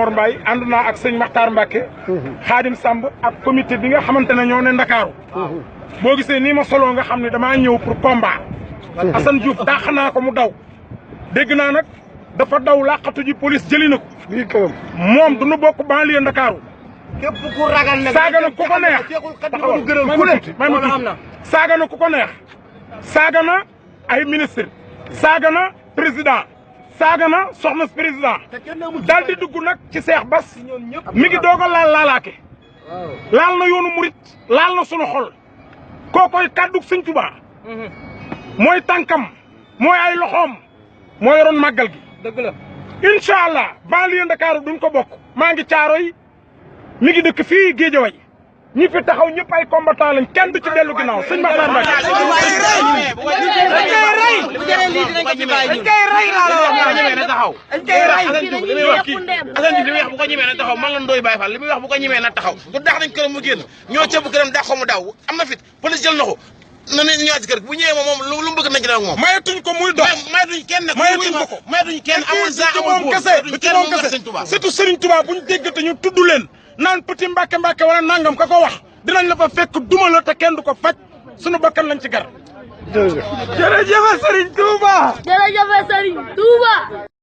Mor Mbaye ànd naa ak sëñ Makhtar Mbacke Khadim Samb ak comité bi nga xamante ne ñoo ne Ndakaaru boo gisee nii ma solo nga xam ne damaa ñëw pour combat Assane Diouf dàq naa ko mu daw dégg naa nag dafa daw làqatu ji police jëli na ko moom du nu bokk banlieue Ndakaaru képp ku ragal nag saaga na ku ko neex saaga na ku ko neex saaga na ay ministre saaga na président saaga na soxna président daal di dugg nag ci Seex Bas mi ngi doog a laalaake laal na yoonu murit laal na sunu xol kookoy kàddu Sëñ Tuubaa mooy tànkam mooy ay loxoom moo yoroon màggal gi dëgg la incha allah banlieue Ndakaaru duñ ko bokk maa ngi Caaroy mi ngi dëkk fii Géejawaay ñi fi taxaw ñëpp ay combattant lañ kenn du ci dellu ginnaaw sëñ Makhtar Mbacke bu ko ñemee na taxaw man la Ndoye Baye Fall li muy wax bu ko ñemee na taxaw du dax nañ këram mu génn ñoo cëbb këram dax ko mu daw am na fit police jël na ko na ne ñëwaat ci kër bu ñëwee moom lu mu bëgg nañ ci ak moom mayetuñ ko muy dox mayetuñ kenn nag mayetuñ kenn amul sa amul kese du ci moom kese surtout Serigne Touba buñ dégg te ñu tudd leen naan petit Mbacke Mbacke wala nangam ka ko wax dinañ la fa fekk duma la te kenn du ko faj sunu bakkan lañ ci gar jërëjëf Serigne Touba jërëjëf Serigne Touba